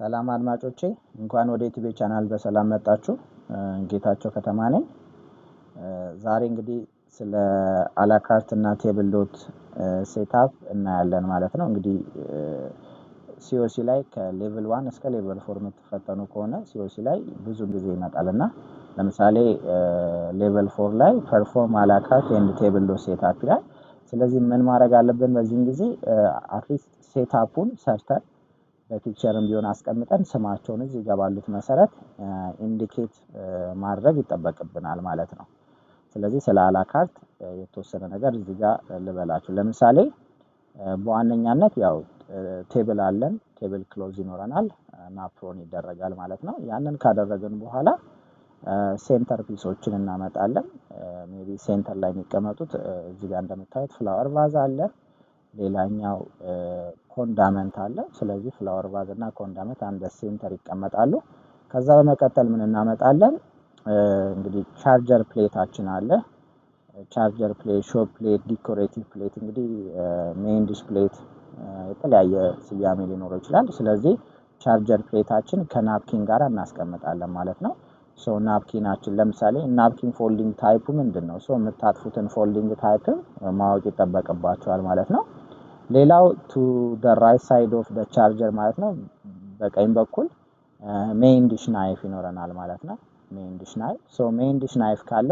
ሰላም አድማጮቼ፣ እንኳን ወደ ዩቲዩብ ቻናል በሰላም መጣችሁ። ጌታቸው ከተማ ነኝ። ዛሬ እንግዲህ ስለ à la carte እና table d'hôte setup እናያለን ማለት ነው። እንግዲህ COC ላይ ከ level 1 እስከ level 4 የምትፈተኑ ከሆነ COC ላይ ብዙ ጊዜ ይመጣል እና ለምሳሌ level 4 ላይ "Perform à la carte and table d'hôte setup" ይላል። ስለዚህ ምን ማድረግ አለብን? በዚህን ጊዜ at least setup ኡን ሰርተን በ picture ም ቢሆን አስቀምጠን ስማቸውን እዚህ ጋር ባሉት መሰረት indicate ማድረግ ይጠበቅብናል ማለት ነው። ስለዚህ ስለ à la carte የተወሰነ ነገር እዚህ ጋር ልበላችሁ። ለምሳሌ በዋነኛነት ያው table አለን፣ table cloth ይኖረናል፣ napron ይደረጋል ማለት ነው። ያንን ካደረግን በኋላ center piece ኦችን እናመጣለን። Maybe center ላይ የሚቀመጡት እዚህ ጋር እንደምታዩት flower vase አለ፣ ሌላኛው condiment አለ። ስለዚህ flower vase እና condiment አንድ center ይቀመጣሉ። ከዛ በመቀጠል ምን እናመጣለን? እንግዲህ charger plate ኣችን አለ። Charger plate፣ show plate፣ decorative plate፣ እንግዲህ main dish plate የተለያየ ስያሜ ሊኖረው ይችላል። ስለዚህ charger plate ኣችን ከ napkin ጋር እናስቀምጣለን ማለት ነው። So napkin ኣችን ለምሳሌ napkin folding type ኡ ምንድን ነው? So የምታጥፉትን folding type ማወቅ ይጠበቅባችኋል ማለት ነው። ሌላው to the right side of the charger ማለት ነው። በቀኝ በኩል main dish knife ይኖረናል ማለት ነው። Main dish knife፣ so main dish knife ካለ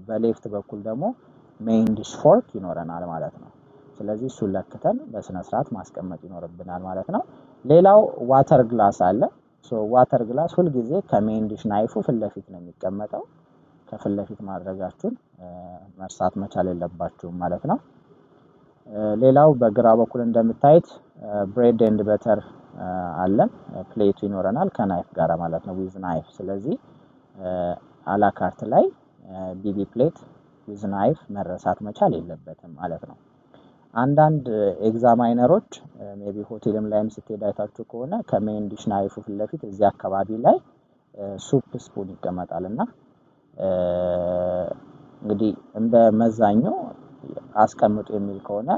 በ left በኩል ደግሞ main dish fork ይኖረናል ማለት ነው። ስለዚህ እሱን ለክተን በስነ ስርዓት ማስቀመጥ ይኖርብናል ማለት ነው። ሌላው water glass አለ። So water glass ሁልጊዜ ከ main dish knife ኡ ፊት ለፊት ነው የሚቀመጠው። ከፊት ለፊት ማድረጋችሁን መርሳት መቻል የለባችሁም ማለት ነው። ሌላው በግራ በኩል እንደምታዩት bread and butter አለን፣ plate ኡ ይኖረናል ከ knife ጋር ማለት ነው፣ with knife። ስለዚህ à la carte ላይ BB plate with knife መረሳት መቻል የለበትም ማለት ነው። አንዳንድ examiner ኦች maybe ሆቴልም ላይም ስትሄድ አይታችሁ ከሆነ ከ main dish knife ኡ ፊት ለፊት እዚህ አካባቢ ላይ soup spoon ይቀመጣል እና እንግዲህ እንደ መዛኙ አስቀምጡ የሚል ከሆነ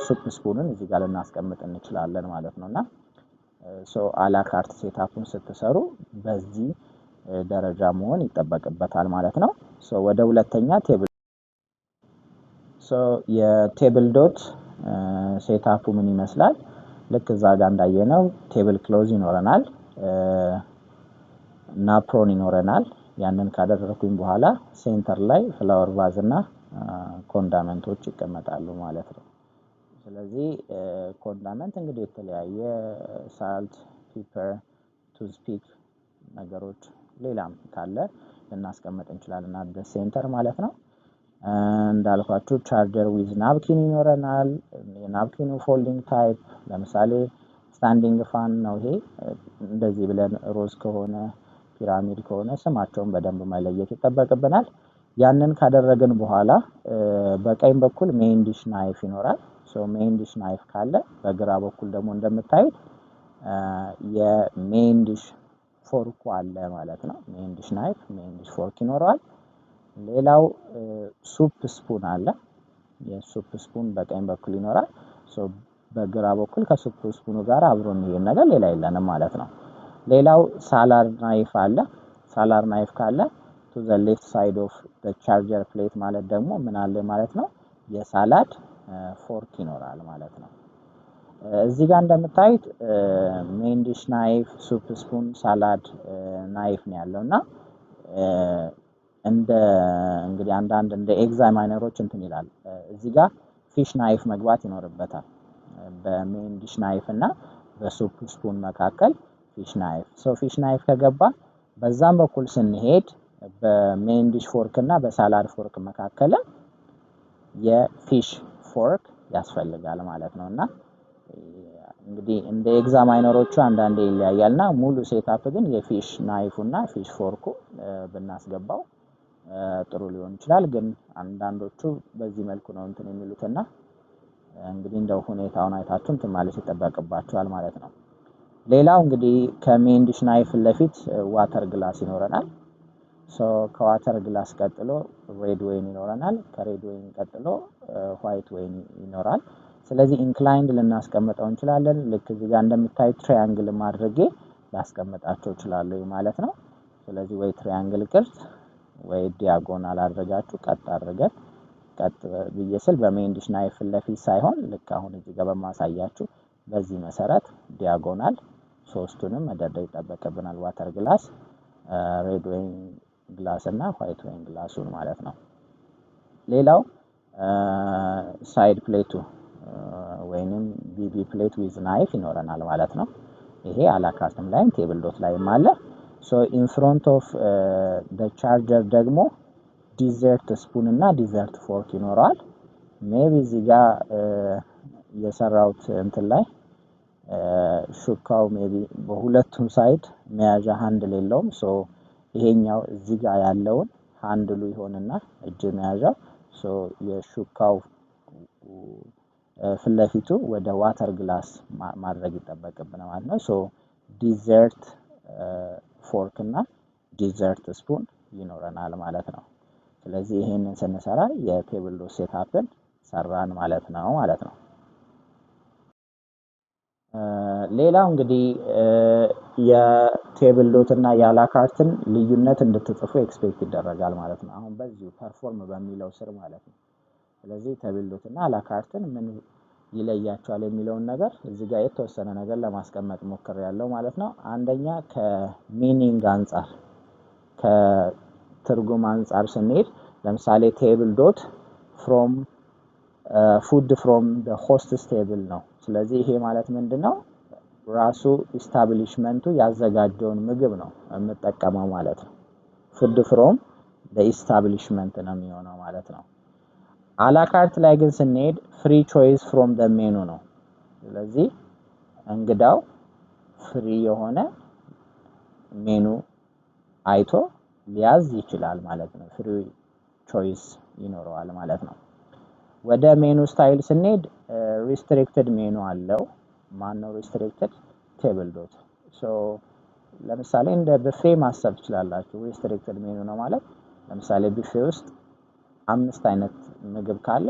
soup spoon ን እዚህ ጋር ልናስቀምጥ እንችላለን ማለት ነው። እና so à la carte setup ኡን ስትሰሩ በዚህ ደረጃ መሆን ይጠበቅበታል ማለት ነው። So ወደ ሁለተኛ table፣ so የ table d'hôte setup ኡ ምን ይመስላል? ልክ እዛ ጋር እንዳየነው table cloth ይኖረናል፣ napron ይኖረናል። ያንን ካደረኩኝ በኋላ center ላይ flower vase እና condiment ኦች ይቀመጣሉ ማለት ነው። ስለዚህ condiment እንግዲህ የተለያየ salt፣ pepper፣ toothpick ነገሮች ሌላም ካለ ልናስቀምጥ እንችላለን at center ማለት ነው። እንዳልኳችሁ charger with napkin ይኖረናል። የ napkin ኑ folding type ለምሳሌ standing fan ነው ይሄ። እንደዚህ ብለን ሮዝ ከሆነ፣ pyramid ከሆነ ስማቸውን በደንብ መለየት ይጠበቅብናል። ያንን ካደረግን በኋላ በቀኝ በኩል main dish knife ይኖራል። So main dish knife ካለ በግራ በኩል ደግሞ እንደምታዩት የ main dish fork ኡ አለ ማለት ነው። Main dish knife፣ main dish fork ይኖረዋል። ሌላው soup spoon አለ። የ soup spoon በቀኝ በኩል ይኖራል። So በግራ በኩል ከ soup spoon ኑ ጋር አብሮ የሚሄድ ነገር ሌላ የለንም ማለት ነው። ሌላው salad knife አለ። Salad knife ካለ to the left side of charger plate ማለት ደግሞ ምን አለ ማለት ነው? የ salad fork ይኖራል ማለት ነው። እዚህ ጋር እንደምታዩት main dish knife፣ soup spoon፣ salad knife ነው ያለው እና እንደ እንግዲህ አንዳንድ እንደ examiner ኦች እንትን ይላል። እዚህ ጋር fish knife መግባት ይኖርበታል። በ main dish knife እና በ soup spoon መካከል fish knife፣ so fish knife ከገባ በዛም በኩል ስንሄድ በ main dish fork እና በ salad fork መካከልም የ fish fork ያስፈልጋል ማለት ነው። እና እንግዲህ እንደ examiner ኦቹ አንዳንዴ ይለያያል እና ሙሉ setup ግን የ fish knife ኡ እና fish fork ኡ ብናስገባው ጥሩ ሊሆን ይችላል። ግን አንዳንዶቹ በዚህ መልኩ ነው እንትን የሚሉትና እንግዲህ እንደው ሁኔታውን አይታችሁ እንትን ማለት ይጠበቅባችኋል ማለት ነው። ሌላው እንግዲህ ከ main dish knife ፊት ለፊት water glass ይኖረናል። So ከ water glass ቀጥሎ red wine ይኖረናል። ከ red wine ቀጥሎ white wine ይኖራል። ስለዚህ ስለዚህ inclined ልናስቀምጠው እንችላለን። ልክ እዚህ ጋር እንደምታዩት triangle አድርጌ ላስቀምጣቸው እችላለሁ ማለት ነው። ስለዚህ ወይ triangle ቅርጽ ወይ diagonal አድርጋችሁ ቀጥ አድርገን፣ ቀጥ ብዬ ስል በ main dish knife ፊት ለፊት ሳይሆን ልክ አሁን እዚህ ጋር በማሳያችሁ በዚህ መሰረት diagonal ሶስቱንም መደርደር ይጠበቅብናል። Water glass፣ red wine glass እና white wine glass ኡን ማለት ነው። ሌላው side plate ኡ ወይንም BB plate with knife ይኖረናል ማለት ነው። ይሄ አላካርትም ላይም table d'hôte ላይም አለ። So in front of charger ደግሞ dessert spoon እና dessert fork ይኖረዋል። Maybe እዚህ ጋር የሰራሁት እንትን ላይ ሹካው maybe በሁለቱም side መያዣ handle የለውም። So ይሄኛው እዚህ ጋር ያለውን handle ኡ ይሆንና እጅ መያዣው፣ so የሹካው ፊት ለፊቱ ወደ water glass ማድረግ ይጠበቅብናል ማለት ነው። So dessert fork እና dessert spoon ይኖረናል ማለት ነው። ስለዚህ ይሄንን ስንሰራ የ table d'hôte setup ን ሰራን ማለት ነው ማለት ነው። ሌላው እንግዲህ የ table d'hôte እና የአላካርትን ልዩነት እንድትጽፉ expect ይደረጋል ማለት ነው። አሁን በዚሁ perform በሚለው ስር ማለት ነው። ስለዚህ table d'hôte እና አላካርትን ምን ይለያቸዋል የሚለውን ነገር እዚህ ጋር የተወሰነ ነገር ለማስቀመጥ ሞክሬያለሁ ማለት ነው። አንደኛ ከ meaning አንፃር፣ ከትርጉም አንፃር ስንሄድ ለምሳሌ table d'hôte from food from host's table ነው። ስለዚህ ይሄ ማለት ምንድነው? ራሱ establishment ኡ ያዘጋጀውን ምግብ ነው የምጠቀመው ማለት ነው። Food from establishment ነው የሚሆነው ማለት ነው። አላካርት ላይ ግን ስንሄድ free choice from the menu ነው። ስለዚህ እንግዳው free የሆነ ሜኑ አይቶ ሊያዝ ይችላል ማለት ነው። Free choice ይኖረዋል ማለት ነው። ወደ menu style ስንሄድ restricted menu አለው። ማነው restricted? Table d'hôte። So ለምሳሌ እንደ ብፌ ማሰብ ትችላላችሁ። Restricted menu ነው ማለት ለምሳሌ ብፌ ውስጥ አምስት አይነት ምግብ ካለ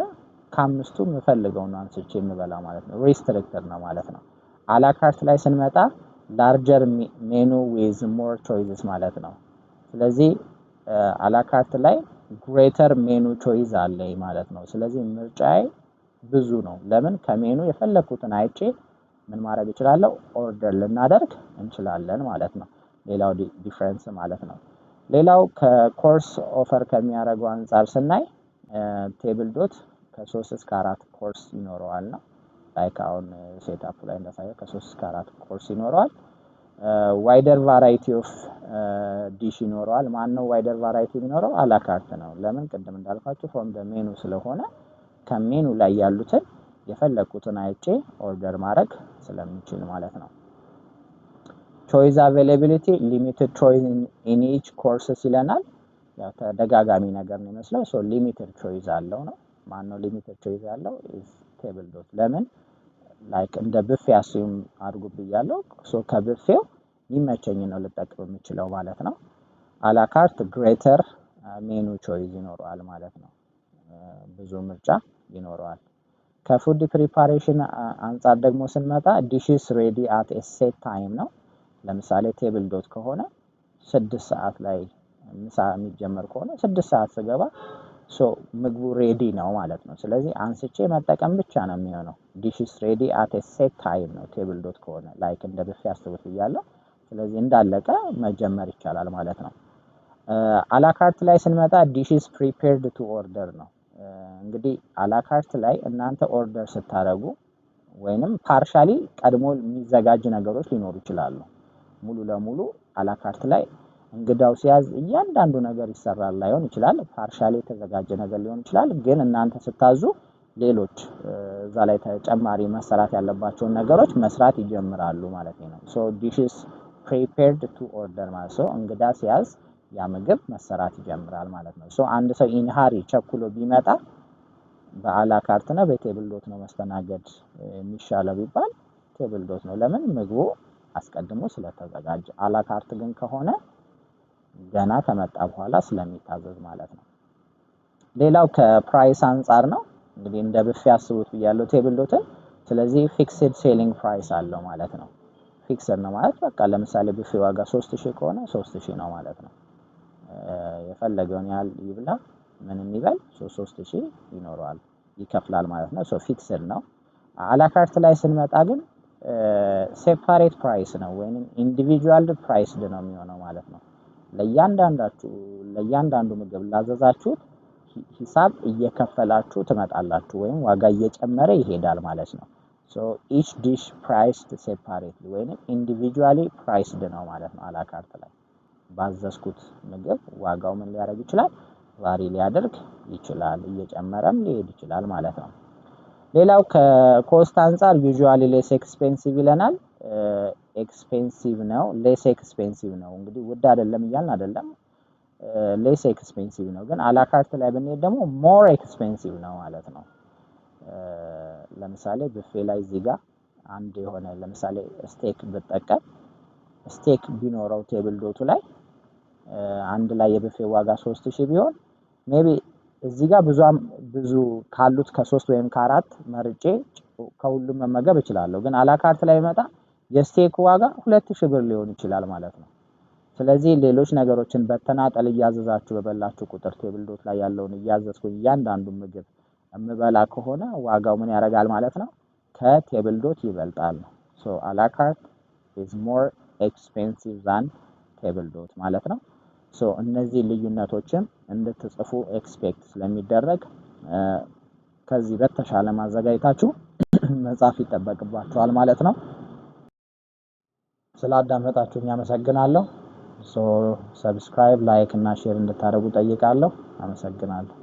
ከአምስቱ የምፈልገውን አንስቼ የምበላው ማለት ነው። Restricted ነው ማለት ነው። አላካርት ላይ ስንመጣ larger menu with more choices ማለት ነው። ስለዚህ አላካርት ላይ greater menu choice አለኝ ማለት ነው። ስለዚህ ምርጫዬ ብዙ ነው። ለምን? ከሜኑ የፈለኩትን አይቼ ምን ማድረግ እችላለሁ? Order ልናደርግ እንችላለን ማለት ነው። ሌላው difference ማለት ነው። ሌላው ከ course offer ከሚያደርገው አንፃር ስናይ table d'hôte ከ3 እስከ 4 ኮርስ ይኖረዋል ነው። Like አሁን setup ላይ እንዳሳየው ከ3 እስከ 4 ኮርስ ይኖረዋል። Wider variety of dish ይኖረዋል። ማን ነው wider variety የሚኖረው? አላካርት ነው። ለምን? ቅድም እንዳልኳችሁ from the menu ስለሆነ ከሜኑ ላይ ያሉትን የፈለኩትን አይቼ order ማድረግ ስለምችል ማለት ነው። Choice availability፣ limited choice in each courses ይለናል። ያው ተደጋጋሚ ነገር ነው ይመስለው። So limited choice አለው ነው። ማን ነው limited choice ያለው? Is table d'hôte። ለምን? Like እንደ ብፌ assume አድርጉ ብያለሁ። So ከብፌው የሚመቸኝ ነው ልጠቀም የምችለው ማለት ነው። አላካርት greater menu choice ይኖረዋል ማለት ነው። ብዙ ምርጫ ይኖረዋል። ከ food preparation አንፃር ደግሞ ስንመጣ dishes ready at a set time ነው። ለምሳሌ table d'hôte ከሆነ 6 ሰዓት ላይ ምሳ የሚጀመር ከሆነ 6 ሰዓት ስገባ so ምግቡ ready ነው ማለት ነው። ስለዚህ አንስቼ መጠቀም ብቻ ነው የሚሆነው። Dishes ready at a set time ነው table d'hôte ከሆነ፣ like እንደ ብፌ አስቡት ብያለሁ። ስለዚህ እንዳለቀ መጀመር ይቻላል ማለት ነው። አላካርት ላይ ስንመጣ dishes prepared to order ነው። እንግዲህ አላካርት ላይ እናንተ order ስታደርጉ ወይንም partially ቀድሞ የሚዘጋጅ ነገሮች ሊኖሩ ይችላሉ። ሙሉ ለሙሉ አላካርት ላይ እንግዳው ሲያዝ እያንዳንዱ ነገር ይሰራል ላይሆን ይችላል። Partially የተዘጋጀ ነገር ሊሆን ይችላል። ግን እናንተ ስታዙ ሌሎች እዛ ላይ ተጨማሪ መሰራት ያለባቸውን ነገሮች መስራት ይጀምራሉ ማለት ነው። So dishes prepared to order ማለት so እንግዳ ሲያዝ ያ ምግብ መሰራት ይጀምራል ማለት ነው። So አንድ ሰው in hurry ቸኩሎ ቢመጣ በአላካርት ነው በ table d'hôte ነው መስተናገድ የሚሻለው ቢባል table d'hôte ነው። ለምን? ምግቡ አስቀድሞ ስለተዘጋጀ። አላካርት ግን ከሆነ ገና ከመጣ በኋላ ስለሚታዘዝ ማለት ነው። ሌላው ከ price አንፃር ነው። እንግዲህ እንደ ብፌ አስቡት ብያለሁ table d'hôte ን። ስለዚህ fixed selling price አለው ማለት ነው። Fixed ነው ማለት በቃ ለምሳሌ ብፌ ዋጋ 3000 ከሆነ 3000 ነው ማለት ነው። የፈለገውን ያህል ይብላ፣ ምንም ይበል፣ 3000 ይኖረዋል፣ ይከፍላል ማለት ነው። So fixed ነው። À la carte ላይ ስንመጣ ግን separate price ነው ወይንም individual priced ነው የሚሆነው ማለት ነው። ለእያንዳንዱ ምግብ ላዘዛችሁት ሂሳብ እየከፈላችሁ ትመጣላችሁ ወይም ዋጋ እየጨመረ ይሄዳል ማለት ነው። So each dish priced separately ወይንም individually priced ነው ማለት ነው። À la carte ላይ ባዘዝኩት ምግብ ዋጋው ምን ሊያደርግ ይችላል? Vary ሊያደርግ ይችላል፣ እየጨመረም ሊሄድ ይችላል ማለት ነው። ሌላው ከ cost አንፃር usually less expensive ይለናል። Expensive ነው፣ less expensive ነው። እንግዲህ ውድ አይደለም እያልን አይደለም፣ less expensive ነው። ግን à la carte ላይ ብንሄድ ደግሞ more expensive ነው ማለት ነው። ለምሳሌ ብፌ ላይ እዚህ ጋር አንድ የሆነ ለምሳሌ steak ብጠቀም፣ steak ቢኖረው table d'hôte ኡ ላይ አንድ ላይ የብፌ ዋጋ 3000 ቢሆን maybe እዚህ ጋር ብዙ ካሉት ከሶስት ወይም ከአራት መርጬ ከሁሉም መመገብ እችላለሁ። ግን à la carte ላይ ቢመጣ የ steak ዋጋ 2000 ብር ሊሆን ይችላል ማለት ነው። ስለዚህ ሌሎች ነገሮችን በተናጠል እያዘዛችሁ በበላችሁ ቁጥር፣ table d'hôte ላይ ያለውን እያዘዝኩኝ እያንዳንዱን ምግብ የምበላ ከሆነ ዋጋው ምን ያደርጋል ማለት ነው? ከ table d'hôte ይበልጣል ነው። So à la carte is more expensive than table d'hôte ማለት ነው። So እነዚህ ልዩነቶችም እንድትጽፉ expect ስለሚደረግ ከዚህ በተሻለ ማዘጋጀታችሁ መጻፍ ይጠበቅባችኋል ማለት ነው። ስላዳመጣችሁኝ አመሰግናለሁ። So subscribe፣ like እና share እንድታደርጉ ጠይቃለሁ። አመሰግናለሁ።